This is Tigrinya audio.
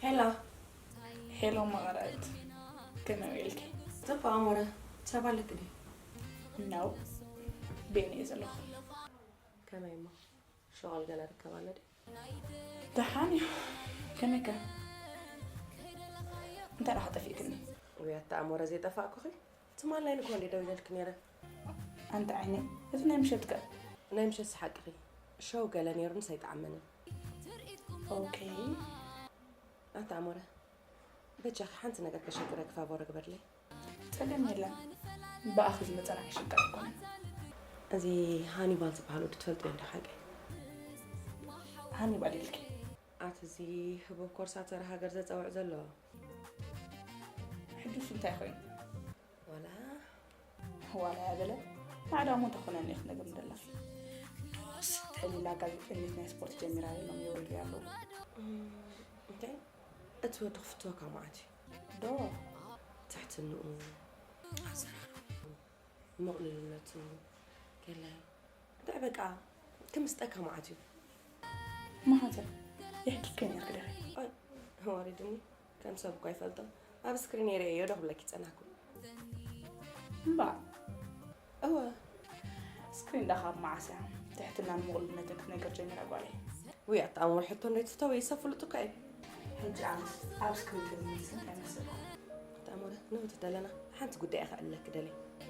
ሄላ። ሄሎ መቐረት፣ ከመይ ውዒልኪ? ተፋ ኣሞረ፣ ሰብ ኣለኪ ድዩ? ነው ቤን እየ ዘለኹ። ከመይ እሞ? ሸቐል ገለ ርከብ ኣሎ ድዩ? ደሓን እዩ። ከመይከ? እንታይ ደኣ ጠፊእክኒ? ውይ ኣታ ኣሞረ ዘይጠፋእኩኺ። ትማል ናይ ንግሆ እንዴ ደው ኢለልኪ ነይረ። ኣንቲ ዓይነይ፣ እቲ ናይ ምሸት ከ? ናይ ምሸት ሓቅኺ። ሸው ገለ ነይሩን ሰይጣዓመንን። ኦኬ። ኣታ ኣሞረ፣ በጃኺ ሓንቲ ነገር ከሸግረኪ ፋቮር ግበርለይ። ጸገም የለን። ብኣኺ ዝመጸና ይሽቀር ኣይኮነን። እዚ ሃኒባል ዝበሃል ወዲ ትፈልጥዮ እንዲ ሓቂ? ሃኒባል ኢልኪ? ኣቲ እዚ ህቡብ ኮርሳተር ሃገር ዘጸውዕ ዘሎ። ሕጂ እሱ እንታይ ኮይኑ? ዋላ ዋላ ያበለ ማዕዳ ሞ ተኾነኒ ክትነግር እንደላ። ዶስ ተሊላ ጋዜጠኝነት ናይ ስፖርት ጀሚራ ኢሎም የወርዩ ኣለዉ። እንታይ? እቲ ወዲ ክፍትወካ መዓት እዩ። ዶ ትሕትንኡ፣ ኣዘራርብኡ፣ ምቕልልነቱ፣ ገለ እንታይ በቃ ክምስጠካ መዓት እዩ። ማሃዘር የሕኪከ ነርክ ደኸ ኣይ ወሪድኒ። ከም ሰብ እኳ ይፈልጦ። ኣብ ስክሪን የርእየዮ ዶ ክብለኪ ጸናኩ። እምባ እወ ስክሪን ዳኻ መዓስ እያ ትሕትናን ምቕሉልነትን ክትነገር ጀሚራ ጓለይ? ውይ ኣተኣምር ሕቶ እንዴት ፍተው ይሰብ ፍሉጥ እኳ እዩ። ሕጂ ኣነስ ኣብ ስክሪን ተዝምልስ እንታይ መሰልኩም? ኣተኣምር ንህውት ደለና ሓንቲ ጉዳይ እየ ከዕልለኪ ደለይ።